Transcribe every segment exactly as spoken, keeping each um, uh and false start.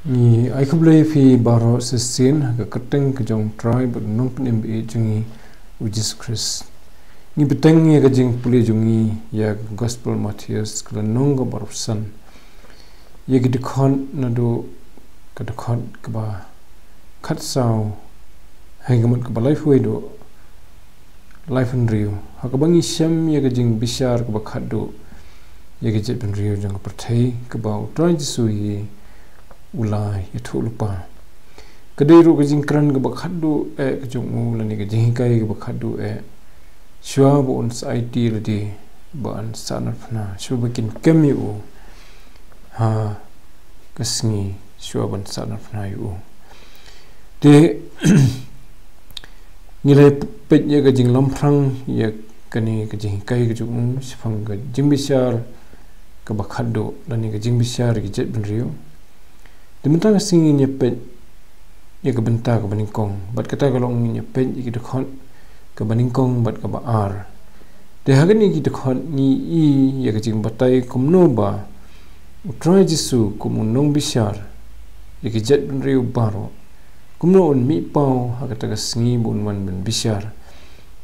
Ngi ai khublei phi baroh shisien ha ka kyrteng ka jong U Trai bad U Nongpynim ba ïeit jong ngi, U Jisu Khrist. Ngi bteng ïa ka jingpule jong ngi ïa ka Gospel Mathaios ka lynnong kaba arphew san, ïa ki dkhot naduh ka dkhot kaba khatsaw haduh ka mut kaba laiphew wei haduh laiphew hynriew, ha kaba ngi shem ïa ka jingbishar kaba khatduh ïa ka jaitbynriew jong ka pyrthei kaba U Trai Jisu hi u la ïathuh lypa. Ka dei ruh ka jingkren kaba khatduh eh ka jong u, lane ka jinghikai kaba khatduh eh, shuwa ba un sa aiti lade ba un sahnarphna, shuwa ba kin kem ïa u ha ka sngi, shuwa ban sahnarphna ïa u. Te ngi la peit ïa ka jinglong phrang ïa kane ka jinghikai ka jong u shaphang ka jingbishar kaba khatduh, lane ka jingbishar ïa ka jaitbynriew. Te mynta ka sngi ngin ïa peit ïa ka bynta kaba nyngkong, bad kata ka long ngin ïa peit ïa ki dkhot kaba nyngkong bad kaba ar. Te ha kine ki dkhot ngi i ïa ka jingbatai kumno ba U Trai Jisu kum u nongbishar ïa ki jaitbynriew baroh, kumno un mih paw ha kata ka sngi ba un wan ban bishar,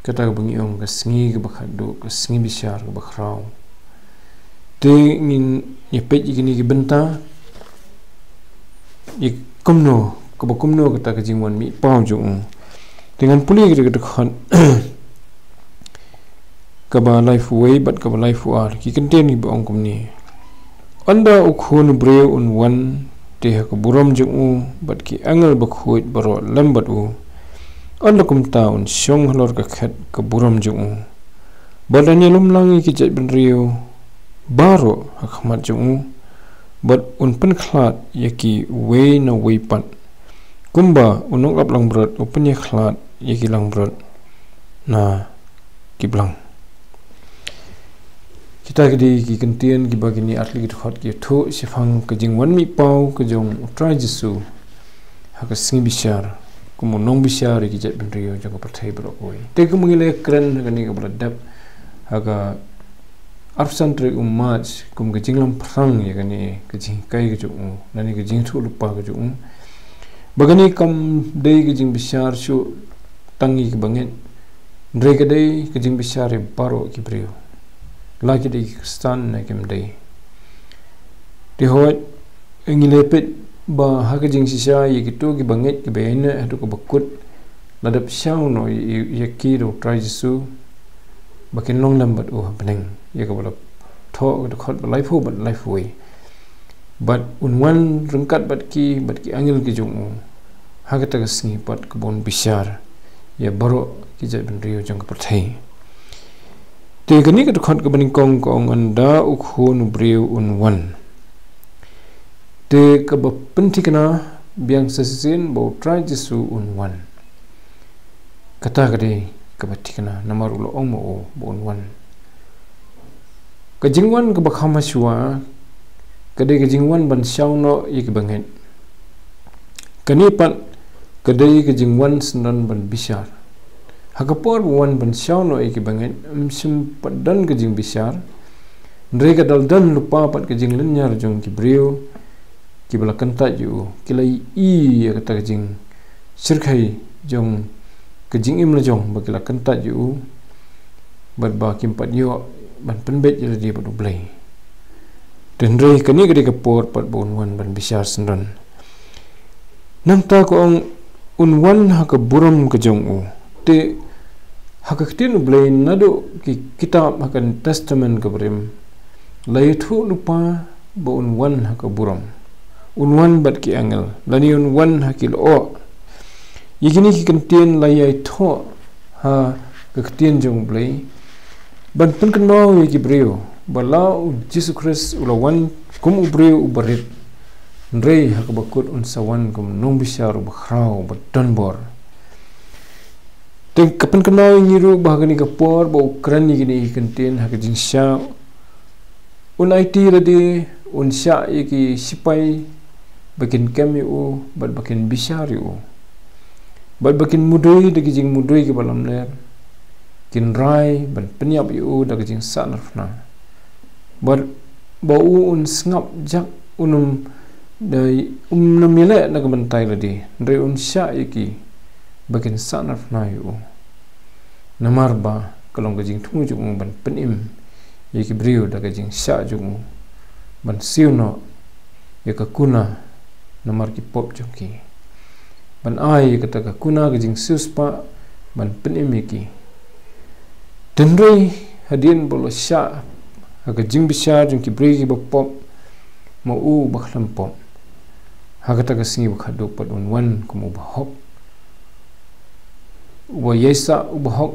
kata kaba ngi ong ka sngi kaba khatduh, ka sngi bishar kaba khraw. Te ngin ïa peit ïa kine ki bynta, ïa kumno, kaba kumno kata ka jingwan mih paw jong u. Te ngan pule ïa ka dkhot kaba laiphew wei bad kaba laiphew ar, ki kyntien kiba ong kumne: Ynda U Khun u briew un wan, te ha ka burom jong u bad ki angel bakhuid baroh lem bad u, ynda kumta un shong halor ka khet ka burom jong u. Bad un ïalum lang ïa ki jaitbynriew baroh ha khmat jong u, bad un pynkhlad ïa kiwei na wei pat, kumba u nongaplangbrot u pynïakhlad ïa ki langbrot na ki blang. Kita ki dei ki kyntien kiba kine artylli ki dkhot ki ïathuh shaphang ka jingwan mih paw ka jong U Trai Jisu ha ka sngi bishar, kum u nongbishar ïa ki jaitbynriew jong ka pyrthei baroh kawei. Te kumba ngi la kren ha kane kaba la dep, ha ka arphew san tarik u March, kum ka jinglong phrang ïa kane ka jinghikai ka jong u, lane ka jingïathuh lypa ka jong u, ba kane kam dei ka jingbishar shuh tang ïa ki bangeit, hynrei ka dei ka jingbishar ïa baroh ki briew, la ki dei ki Khristan ne kim dei. Te hooid, ngi la peit ba ha ka jingshisha ïa kito ki bangeit kiba ïaineh haduh kaba kut, la dep shaw noh ïa, ïa, ïa ki da U Trai Jisu ba kin long lem bad u ha bneng, ïa kaba la thoh ka dkhot ba laiphew bad laiphew wei. Bad un wan ryngkat bad ki, bad ki angel ki jong u, ha kata ka sngi pat kaba un bishar ïa baroh ki jaitbynriew jong ka pyrthei. Te kane ka dkhot kaba nyngkong ka ong, ynda U Khun u briew un wan. Te kaba pynthikna biang sa shisien ba U Trai Jisu un wan. Kata ka dei kaba thikna, namar u la ong ma u ba un wan. Ka jingwan kaba kham hashwa ka dei ka jingwan ban shaw noh ïa ki bangeit. Kane pat ka dei ka jingwan syndon ban bishar. Ha ka por ba wan ban shaw noh ïa ki bangeit, ym shym pat don ka jingbishar, hynrei ka dal don lypa pat ka jinglynñiar jong ki briew kiba la kyntait ïa u, ki la ïohi ïa kata ka jingshyrkhei jong ka jingim la jong, ba ki la kyntait ïa u, bad ba kim pat ïoh ban pynbeit ïa lade bad U Blei. Te hynrei kane ka dei ka por pat ba un wan ban bishar syndon. Nangta ka ong, un wan ha ka burom ka jong u. Te ha ka ktien U Blei naduh ki kitab ha ka Testament kaba rim, la ïathuh lypa ba un wan ha ka burom, un wan bad ki angel, lane un wan ha ki lyoh. Ïa kine ki kyntien la ïathuh ha ka ktien jong U Blei ban pynkynmaw ïa ki briew ba la U Jisu Khrist u la wan kum u briew uba rit, hynrei ha kaba kut un sa wan kum u nongbishar uba khraw, uba donbor. Te ka pynkynmaw ïa ngi ruh ba ha kane ka por ba u kren ïa kine ki kyntien, ha ka jingshisha un aiti lade, un shah ïa ki shipai ba kin kem ïa u bad ba kin bishar ïa u, bad ba kin mudui da ki jingmudui kiba lamler, kin rai ban pynïap ïa u da ka jingsahnarphna, bad ba u un sngap jak, un ym Dei um nam ïaleh na ka bynta ïa lade, hynrei un shah ïa ki ba kin sahnarphna ïa u. Namar ba ka long ka jingthmu jong u ban pynim ïa ki briew da ka jingshah jong u, ban siew noh ïa ka kuna namar ki pop jong ki, ban ai ïa kata ka kuna ka jingsiewspah ban pynim ïa ki. Hynrei hadien ba u la shah ha ka jingbishar jong ki briew kiba pop, ma u ba khlem pop, ha kata ka sngi ba khadduh pat un wan kum uba hok, uba ïaisah, uba hok,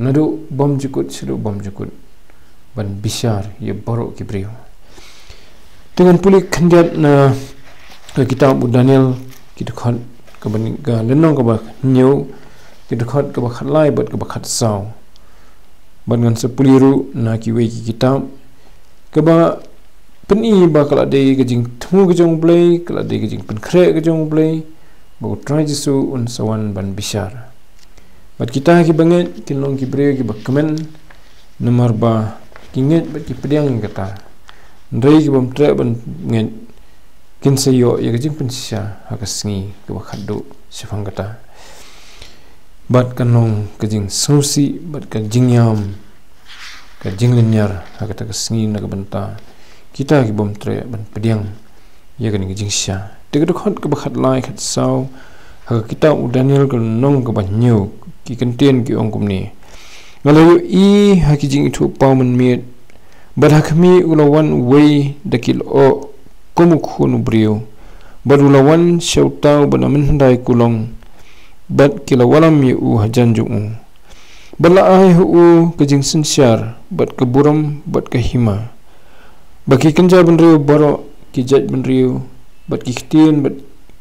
naduh bymjukut shaduh bymjukut, ban bishar ïa baroh ki briew. Te ngan pule khyndiat na ka kitab u Daniel, ki dkhot kaba, ka lynnong kaba hynñiew, ki dkhot kaba khatlai bad kaba khatsaw. Bad ngan sa pule ruh na kiwei ki kitab kaba pyni ba ka la dei ka jingthmu ka jong U Blei, ka la dei ka jingpynkhreh ka jong U Blei, ba U Trai Jisu un sa wan ban bishar. Bad kita kiba ngeit kin long ki briew kiba kmen, namar ba ki ngeit bad ki pdiang ïa kata. Hynrei ki bym treh ban ngeit kin sa ïoh ïa ka jingpynshisha ha ka sngi kaba khadduh shaphang kata. Bad kan long ka jingsngewsih bad ka jingïam, ka jinglynñiar ha kata ka sngi na ka bynta kita ki bym treh ban pdiang ïa kane ka jingshisha. Te ka dkhot kaba khatlai, khatsaw ha ka kitab u Daniel, ka lynnong kaba hynñiew, ki kyntien ki ong kumne: Nga la ïohi ha ki jingithuhpaw mynmiet, bad ha khmih u la wan uwei da ki lyoh kum u khun u briew, bad u la wan sha uta uba na mynhyndai kulong, bad ki la wallam ïa u hajan jong u. Bad la ai ha u ka jingsynshar, bad ka burom, bad ka hima, ba ki kynja bynriew baroh, ki jaid bynriew, bad ki ktien, bad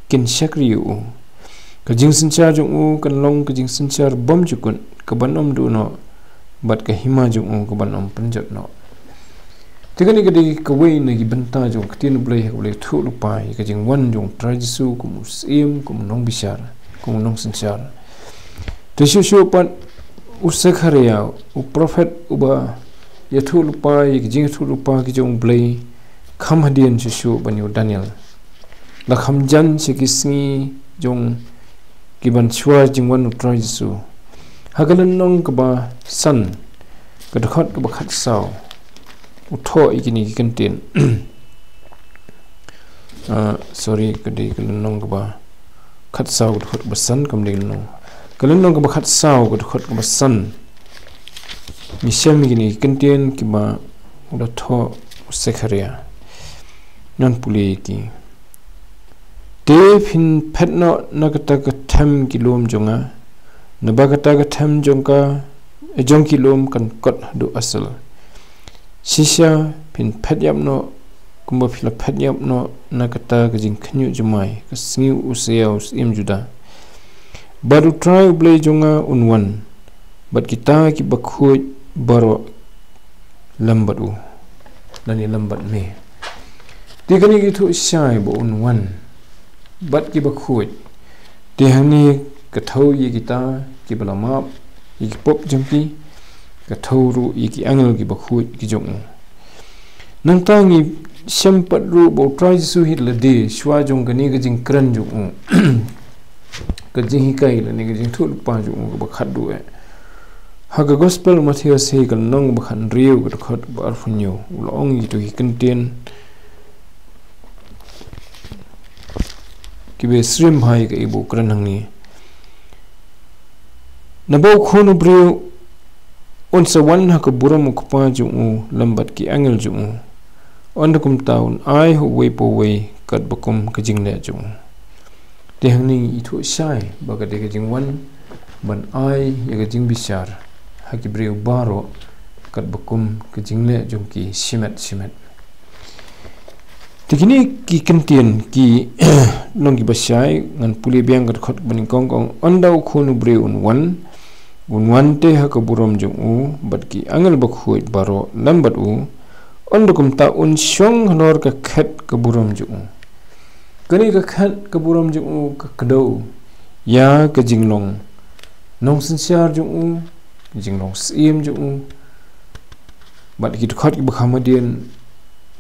kin shakri ïa u. Ka jingsynshar jong u kan long ka jingsynshar bymjukut, ka ban ym duh noh, bad ka hima jong u ka ban ym pynjot noh. Te kane ka dei kawei na ki bynta jong ka ktien U Blei ha kaba la ïathuh lypa ïa ka jingwan jong U Trai Jisu kum u Syiem, kum u Nongbishar, kum u Nongsynshar. Te shuh shuh pat u Sekharia, u prophet uba ïathuh lypa ïa ka jingïathuh lypa ka jong U Blei, kham hadien shuh shuh ban ïa u Daniel, la kham jan sha ki sngi jong ki ban shuwa jingwan U Trai Jisu. Ha ka lynnong kaba san, ka dkhot kaba khatsaw, u thoh ïa kine ki kyntien. Ah, sorry, ka dei ka lynnong kaba khatsaw, ka dkhot kaba san, kam dei ka lynnong. Ka lynnong kaba khatsaw, ka dkhot kaba san. Ngi shem ïa kine ki kyntien kiba u la thoh u Sekharia. Ngan pule ïa ki. Te phin phet noh na kata ka them ki lum jong nga, naba kata ka them jong ka, jong ki lum kan kot haduh asal. Shisha phin phet ïap noh, kumba phi la phet ïap noh na kata ka jingkhynñiuh jumai, ka sngi u Usia u syiem Juda. Bad U Trai U Blei jong nga un wan, bad kita kiba khuid baroh lem bad u, lane lem bad me. Te kane ka ïathuh shai ba un wan bad kiba khuid. Te hangne ka thew ïa kita kiba la map ïa ki pop jong ki, ka thew ruh ïa ki angel kiba khuid ki jong u. Nangta ngi shem pat ruh ba U Trai Jisu hi lade, shuwa jong kane ka jingkren jong u, ka jinghikai lane ka jingïathuh lypa jong u kaba khatduh eh, ha ka Gospel u Mathaios hi, ka lynnong ba khathynriew, ka dkhot ba arphew hynñiew, u la ong ïa kito ki kyntien kiba syriem bha ïa kaei ba u kren hangne. Naba u Khun u briew un sa wan ha ka burom u Kpa jong u lem bad ki angel jong u. Ynda kumta un ai ha uwei pa uwei katba kum ka jingleh jong u. Te hangne ngi ïathuh shai ba ka dei ka jingwan ban ai ïa ka jingbishar ha ki briew baroh katba kum ka jingleh jong ki shimet shimet. Te kine ki kyntien ki long kiba shai, ngan pule biang ka dkhot ba nyngkong, ka ong: Ynda u Khun u briew un wan, un wan te ha ka burom jong u, bad ki angel bakhuid baroh lem bad u, ynda kumta un shong halor ka khet ka burom jong u. Kane ka khet ka burom jong u ka kdew ïa ka jinglong nongsynshar jong u, jinglong syiem jong u. Bad ki dkhot kiba kham hadien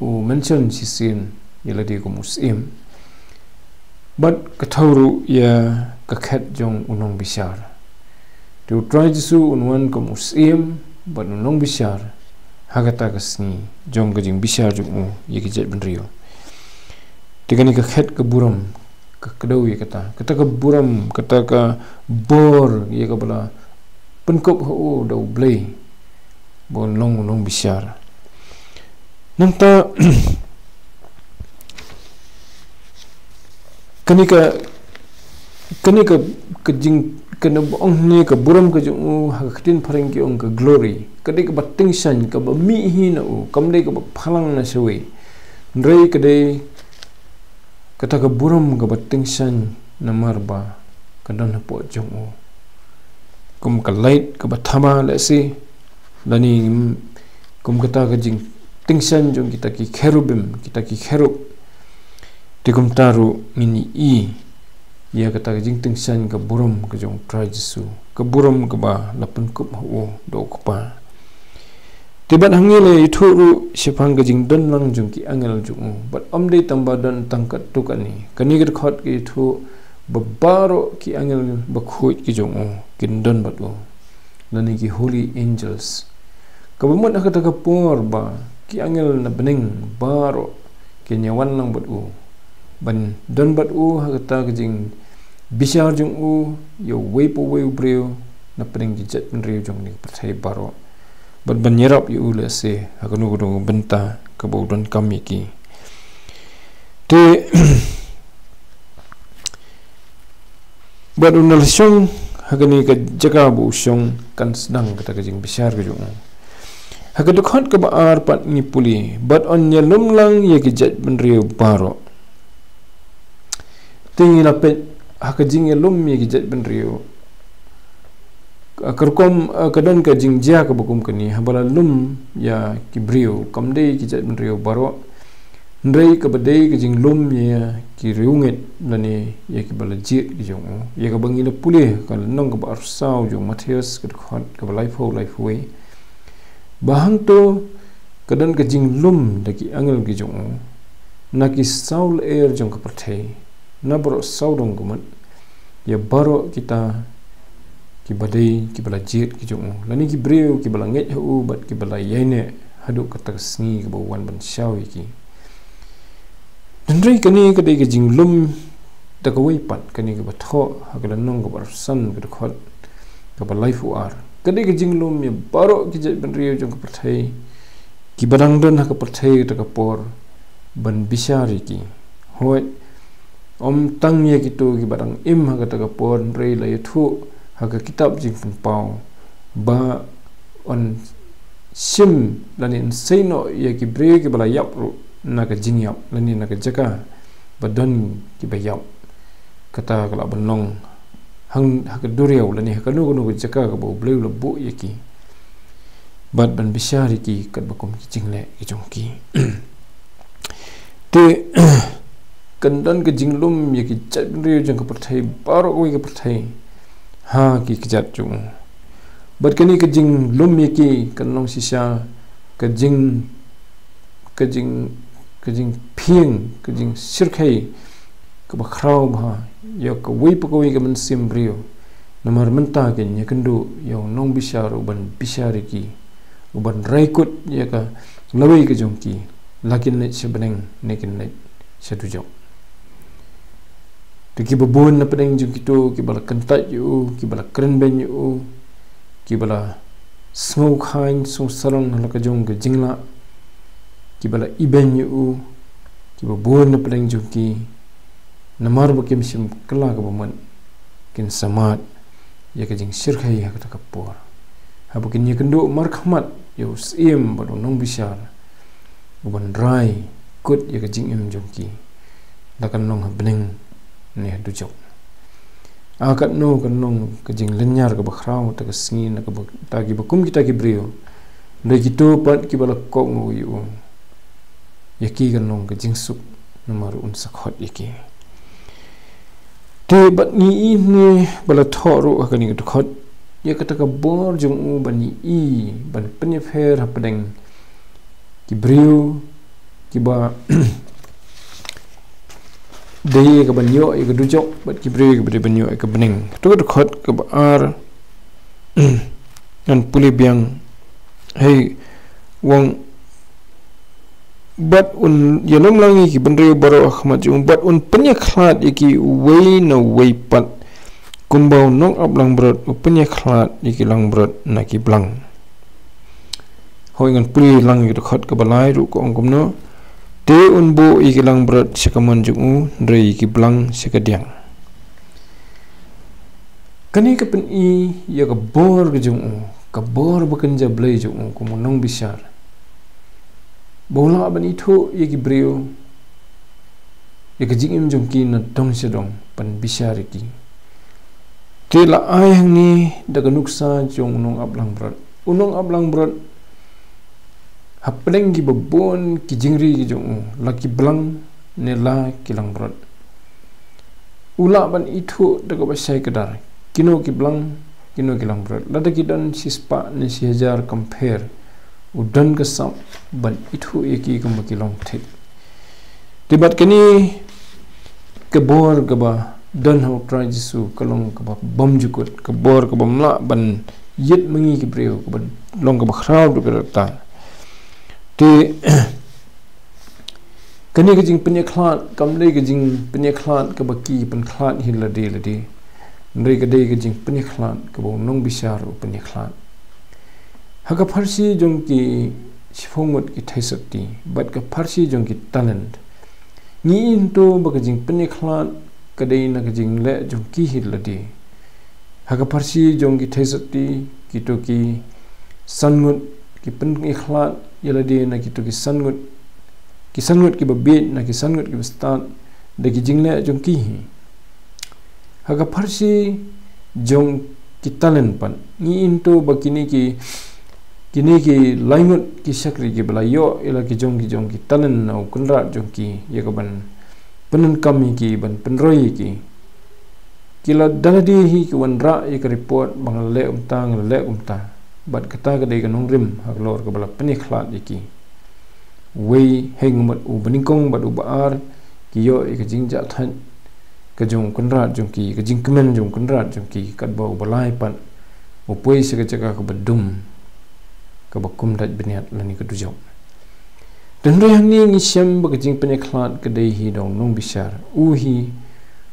u mention shisien ïa lade kum u syiem. Bad ka thew ruh ïa ka khet jong u nongbishar. Te u Trai Jisu un wan kum u syiem bad u nongbishar ha kata ka sngi jong ka jingbishar jong u ïa ki jaitbynriew. Te kane ka khet ka burom ka kdew ïa kata, kata ka burom, kata ka bor ïa kaba la pynkup ha u da u Blei ba un long u nongbishar. Nangta kane ka, kane ka, ka jing, kane ba ong ne ka burom ka jong u, ha ka ktien phareng ki ong ka glory. Ka dei kaba tyngshaiñ, kaba mih hi na u, kam dei kaba phalang na shawei. Hynrei ka dei kata ka burom kaba tyngshaiñ namar ba ka don hapoh jong u. Kum ka light kaba thama lehse, lane kum kata ka jingtyngshaiñ jong kita ki cherubim, kita ki cherub. Te kumta ruh ngin ïohi ïa kata ka jingtyngshaiñ ka burom ka jong u Trai Jisu, ka burom kaba la pynkup ha u da u Kpa. Te bad hangne la ïathuh ruh shaphang ka jingdon lang jong ki angel jong u. Bad ym dei tang ba don tang katto katne. Kane ka dkhot ka ïathuh ba baroh ki angel bakhuid ki jong u kin don bad u, lane ki holy angels. Kaba mut ha kata ka por ba ki angel na bneng baroh kin ïawan lang bad u ban don bad u ha kata ka jingbishar jong u ïa uwei pa uwei u briew na pdeng ki jaitbynriew jong kane ka pyrthei baroh. Bad ban ïarap ïa u lehse ha kano kano ka bynta kaba u donkam ïa ki. Te bad u na la shong ha kane ka jaka ba u shong kan sdang kata ka jingbishar ka jong u. Ha ka dkhot kaba ar pat ngi pule, bad yn ïalum lang ïa ki jaitbynriew baroh. Te ngi la peit ha ka jingïalum ïa ki jaitbynriew, ka rukom, eh, ka don ka jingjia kaba kum kane, haba la lum ïa ki briew, kam dei ki jaitbynriew baroh. Hynrei kaba dei ka jinglum ïa ki riewngeit lane ïa kiba la jied ki jong u. Ïa kaba ngi la pule ka lynnong kaba arphew saw jong u Mathaios ka dkhot kaba laiphew, laiphew wei. Ba hangto ka don ka jinglum da ki angel ki jong u na ki saw lyer jong ka pyrthei, na baroh sawdong ka mut, ïa baroh kita kiba dei kiba la jied ki jong u, lane ki briew kiba la ngeit ha u bad kiba la ïaineh haduh kata ka sngi kaba u wan ban shaw ïa ki. Hynrei kane ka dei ka jinglum da kawei pat, kane kaba thoh ha ka lynnong kaba arphew san ka dkhot kaba laiphew ar. Ka dei ka jinglum ïa baroh ki jaitbynriew jong ka pyrthei kiba dang don ha ka pyrthei kata ka por ban bishar ïa ki. Hooid, ym tang ïa kito kiba dang im ha kata ka por, hynrei la ïathuh ha ka kitab Jingpynpaw ba yn shim lane yn sei noh ïa ki briew kiba la ïap ruh na ka jingïap lane na ka jaka ba don kiba ïap. Kata ka lah ban long hang ha ka duriaw lane ha kano kano ka jaka kaba U Blei u la buh ïa ki, bad ban bishar ïa ki katba kum ki jingleh ki jong ki. Te kan don ka jinglum ïa ki jaitbynriew jong ka pyrthei baroh kawei ka pyrthei ha ki kjat jong u. Bad kane ka jinglum ïa ki kan long shisha ka jing, ka jing, ka jingphieng, ka jingshyrkhei kaba khraw bha ïa kawei pa kawei ka mynsiem briew. Namar mynta kin ïakynduh ïa u nongbishar uban bishar ïa ki, uban rai kut ïa ka lawei ka jong ki, la kin leit sha bneng ne kin leit sha dujok. Te kiba bun na pdeng jong kito kiba la kyntait ïa u, kiba la kren beiñ ïa u, kiba la sngew khaiñ sngew sarong ha la ka jong ka jinglah, kiba la ibeiñ ïa u, kiba bun na pdeng jong ki, namar ba kim shym kylla kaba mut, kin samad ïa ka jingshyrkhei ha kata ka por. Haba kin ïakynduh markhmat ïa u Syiem bad u nongbishar uban rai kut ïa ka jingim jong ki, la kan long ha bneng ne ha dujok. A katno kan long ka jinglynñiar kaba khraw ta ka sngi na kaba, ta kiba kum kita ki briew. Hynrei kito pat kiba la kohnguh ïa u, ïa ki kan long ka jingsuk namar un sa khot ïa ki. Te bad ngi ïohi ne ba la thoh ruh ha kane ka dkhot ïa kata ka bor jong u ban ïohi, ban pynïapher hapdeng ki briew kiba dei ïa ka ban ïoh ïa ka dujok, bad ki briew ïa ka ban ïoh ïa ka bneng. Kato ka dkhot kaba ar, ngan pule biang. Hei, u ong, bad un ïalum lang ïa ki bynriew baroh ha khmat jong u, bad un pynïakhlad ïa ki uwei na uwei pat, kumba u nongap langbrot u pynïakhlad ïa ki langbrot na ki blang. Hooid, ngan pule lang ïa ka dkhot kaba lai ruh, ka ong kumno: Te un buh ïa ki langbrot sha ka mon jong u, hynrei ïa ki blang sha ka diang. Kane ka pyni ïa ka bor ka jong u, ka bor ba kynja blei jong u kum u nongbishar, ba u lah ban ithuh ïa ki briew, ïa ka jingim jong ki na dong sha dong, ban bishar ïa ki. Te la ai hangne da ka nuksa jong u nongap langbrot. U nongap langbrot, hapdeng kiba bun ki jingri ki jong u, la ki blang ne la ki langbrot, u lah ban ithuh da kaba shai kdar kino ki blang, kino ki langbrot. Lada ki don shispah ne shihajar kam pher, u don ka sap ban ithuh ïa ki kumba ki long thik. Te bad kane ka bor kaba don ha u Trai Jisu ka long kaba bymjukut, ka bor kaba ym lah ban ïit ma ngi ki briew, kaba long kaba khraw dukha rta. Te kane ka jingpynïakhlad kam dei ka jingpynïakhlad kaba ki pynkhlad hi lade lade, hynrei ka dei ka jingpynïakhlad kaba u nongbishar u pynïakhlad. Ha ka pharshi jong ki shiphew ngut ki theisotti bad ka pharshi jong ki talent, ngi ïohi to ba ka jingpynïakhlad ka dei na ka jingleh jong ki hi lade. Ha ka pharshi jong ki theisotti, kito ki san ngut ki pynïakhlad ïa lade na kito ki san ngut, ki san ngut kiba bieit na ki san ngut kiba stad, da ki jingleh jong ki hi. Ha ka pharshi jong ki talent pat, ngi ïohi to ba kine ki, kine ki lai ngut ki shakri kiba la ïoh ïa la ki jong ki jong ki talent na u kynrad jong ki ïa ka ban pyndonkam ïa ki, ban pynroi ïa ki, ki la da lade hi ki wanrah ïa ka report ba nga la leh kumta, nga la leh kumta. Bad kata ka dei ka nongrim halor kaba la pynïakhlad ïa ki. Uwei, hynrei bad uba nyngkong bad uba ar ki ïoh ïa ka jingjahthait ka jong u kynrad jong ki, ka jingkmen jong u kynrad jong ki, katba uba lai pat u poi sha ka jaka kaba dum, kaba kum dait bniat lane ka dujok. Te hynrei hangne ngi shem ba ka jingpynïakhlad ka dei hi da u nongbishar. U hi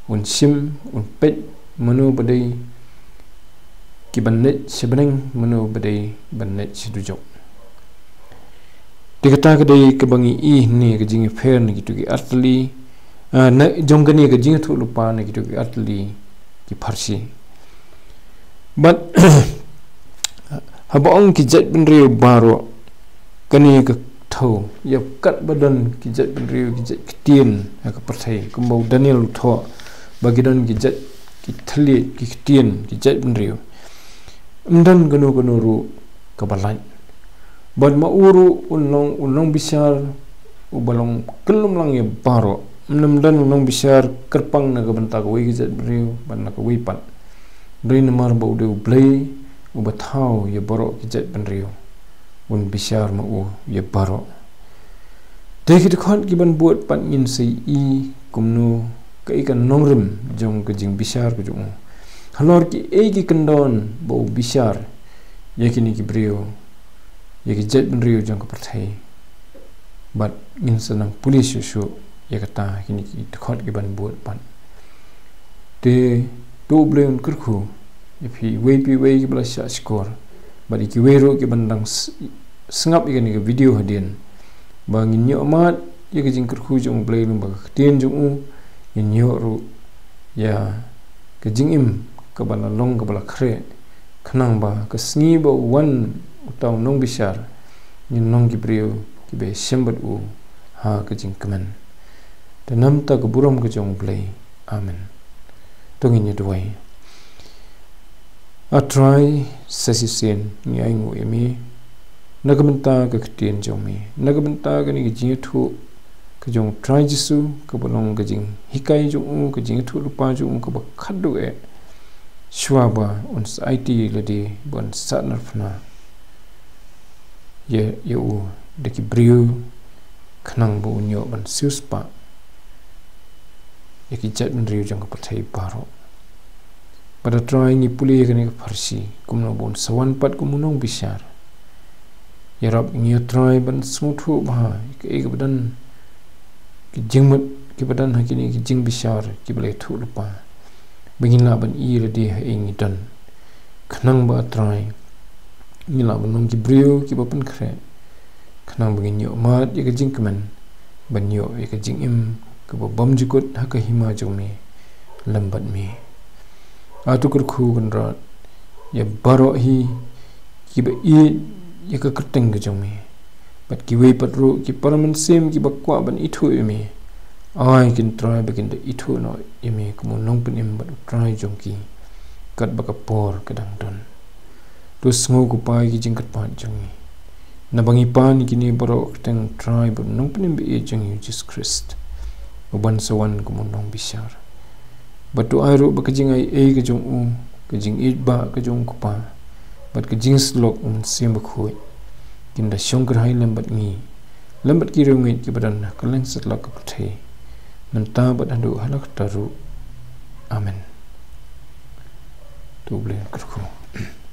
un shim, un peit mano ba dei ki ban leit sha bneng, mano ba dei ban leit sha dujok. Te kata ka dei kaba ngi ïohi hangne, ka jingïapher na kito ki artylli, ah, na jong kane ka jingïathuhlypa na kito ki artylli ki pharshi. Bad haba ong ki jaitbynriew baroh, kane ka thew ïa katba don ki jaitbynriew, ki jait ktien ha ka pyrthei, kumba u Daniel u thoh ba ki don ki jait, ki thylliej, ki ktien, ki jaitbynriew. Ym don kano kano ruh kaba lait. Bad ma u ruh un long u nongbishar uba long kyllum lang ïa baroh. Ym don u nongbishar kyrpang na ka bynta kawei ka jaitbynriew bad na kawei pat. Hynrei namar ba u dei U Blei uba thaw ïa baroh ki jaitbynriew, un bishar ma u ïa baroh. Te ki dkhot ki ban bud pat ngin sa ïohi kumno, kaei ka nongrim jong ka jingbishar ka jong u halor kiei ki kyndon ba u bishar ïa kine ki briew, ïa ki jaitbynriew jong ka pyrthei. Bad ngin sa nang pule shuh shuh ïa kata, kine ki dkhot ki ban bud pat. Te to U Blei un kyrkhu ïa phi iwei pa iwei kiba la shah shkor, bad ïa kiwei ruh ki ban dang s-, sngap ïa kane ka video hadien, ba ngin ïoh mad ïa ka jingkyrkhu jong U Blei lyngba ka ktien jong u, ngin ïoh ruh ïa ka jingim kaba la long kaba la khreh, khnang ba ka sngi ba u wan uta u nongbishar, ngin long ki briew kiba shem bad u ha ka jingkmen. Te namar ka burom ka jong U Blei. Amen. To ngin ïa duwai. A Trai, sa shisien ngi ainguh ïa me na ka bynta ka ktien jong me, na ka bynta kane ka jingïathuh ka jong U Trai Jisu, kaba long ka jinghikai jong u, ka jingïathuhlypa jong u kaba khadduh eh, shuwa ba un sa aiti lade, ba un sahnarphna ïa, ïa u da ki briew, khnang ba un ïoh ban siewspah ïa ki jaitbynriew jong ka pyrthei baroh. Bad A Trai, ngi pule ïa kane ka pharshi kumno ba un sa wan pat kum u nongbishar. Ïarap ngi, A Trai, ban sngewthuh bha ïa kaei kaba don, ki jingmut kiba don ha kine ki jingbishar kiba la ïathuh lypa, ba ngin lah ban ïohi lade ha ei ngi don. Khnang ba, A Trai, ngi lah ban long ki briew kiba pynkhreh, khnang ba ngin ïoh mad ïa ka jingkmen ban ïoh ïa ka jingim kaba bymjukut ha ka hima jong me lem bad me. Hato kyrkhu Kynrad ïa baroh hi kiba ïeit ïa ka kyrteng ka jong me, bad kiwei pat ruh ki para mynsiem kiba kwah ban ithuh ïa me. Ai kin, Trai, ba kin da ithuh noh ïa me kum u nongpynim bad u Trai jong ki, katba ka por ka dang don. To sngew, ko Pa, ïa ki jingkyrpad jong ngi, naba ngi pan ïa kine baroh ha ka kyrteng, Trai, bad u nongpynim ba ïeit jong ngi, U Jisu Khrist, uban sa wan kum u nongbishar. Bad to ai ruh ba ka jingaiei ka jong u, ka jingïeit ba ka jong u Kpa, bad ka jingïasyllok u Mynsiem Bakhuid, kin da shong kyrhai lem bad ngi, lem bad ki riewngeit kiba don ha kylleng satlak ka pyrthei, mynta bad haduh hala katta ruh. Amen. To U Blei un kyrkhu.